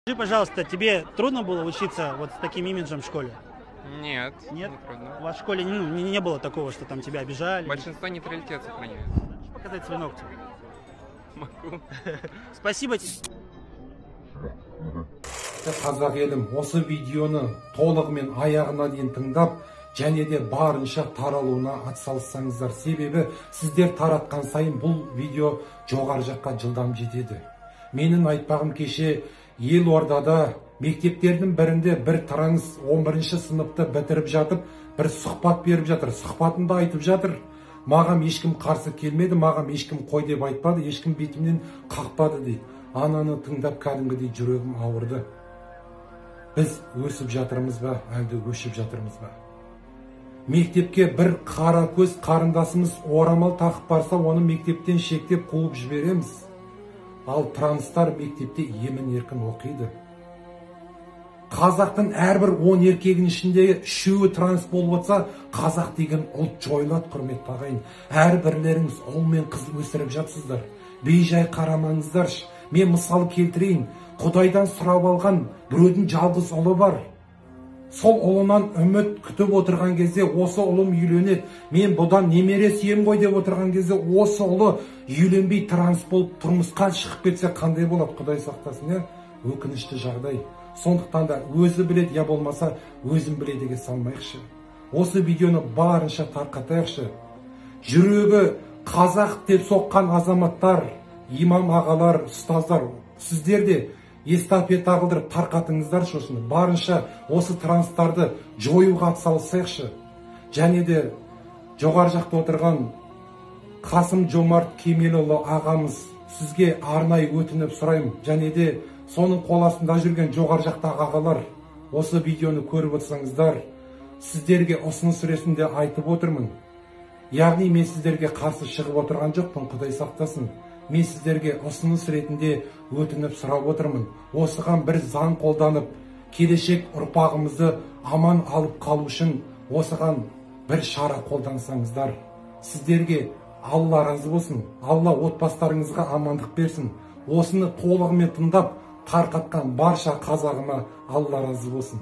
Скажи, пожалуйста, тебе трудно было учиться вот с таким имиджем в школе? Нет, Нет? не трудно. У вас в школе, ну, не было такого, что там тебя обижали? Большинство нейтралитет сохраняет. Можешь показать свои ногти? Могу. Спасибо тебе. Қазақ елім, осы видеоны толығымен аяғына дейін тыңдап және де барынша таралуына атсалыссаңыздар, себебі сіздер таратқан сайын бұл видео жоғары жаққа жылдам жетеді. Менің айтпағым, кеше елордада мектептердің бірінде бір транс 11 сыныпты бітіріп жатып, бір сұхбат беріп жатыр. Сұхбатында айтып жатыр: «Маған ешкім қарсы келмеді, маған ешкім қой деп айтпады, ешкім бетімнен қақпады», – дейді. Ананы тыңдап, кәдімгідей жүрегім ауырды. Біз өсіп жатырмыз ба, әлде өшіп жатырмыз ба? Мектепке бір қара көз қарындасымыз орамал тағып барса, оны мектептен шектеп, қуып жібереміз. Ал транстар мектепте емін еркін оқиды. Қазақтың әрбір 10 еркегінің ішінде үшеуі транс болып отырса, қазақ деген ұлт жойылады. Құрметті ағайын, әрбірлеріңіз ұл мен қыз өсіріп жатсыздар, бейжай қарамаңыздаршы. Мен мысал келтірейін. Құдайдан сұрап алған біреудің жалғыз ұлы бар. Сол ұлынан үміт күтіп отырған кезде, осы ұлым үйленеді, мен бұдан немере сүйем ғой деп отырған кезде, осы ұлы үйленбей, транс болып тұрмысқа шығып кетсе, қандай болады? Құдай сақтасын, иә, өкінішті жағдай. Сондықтан да өзі біледі, я болмаса өзім біледіге салмайықшы. Осы видеоны барынша тарқатайықшы. Жүрегі қазақ деп соққан азаматтар, имам ағалар, ұстаздар, сіздер де эстафета қылдырып тарқатыңыздаршы осыны. Барынша осы транстарды жоюға атсалысайықшы. Және де жоғары жақта отырған Қасым Жомарт Кемелұлы ағамыз, сізге арнайы өтініп сұраймын. Және де соның қол астында жүрген жоғары жақтағы ағалар, осы видеоны көріп отырсаңыздар, сіздерге ұсыныс ретінде айтып отырмын. Яғни мен сіздерге қарсы шығып отырған жоқпын, құдай сақтасын. Мен сіздерге ұсыныс ретінде өтініп сұрап отырмын: осыған бір заң қолданып, келешек ұрпағымызды аман алып қалу үшін осыған бір шара қолдансаңыздар, сіздерге Алла разы болсын, Алла отбасыларыңызға амандық берсін. Осыны толығымен тыңдап, тарқатқан барша қазағыма Алла разы болсын.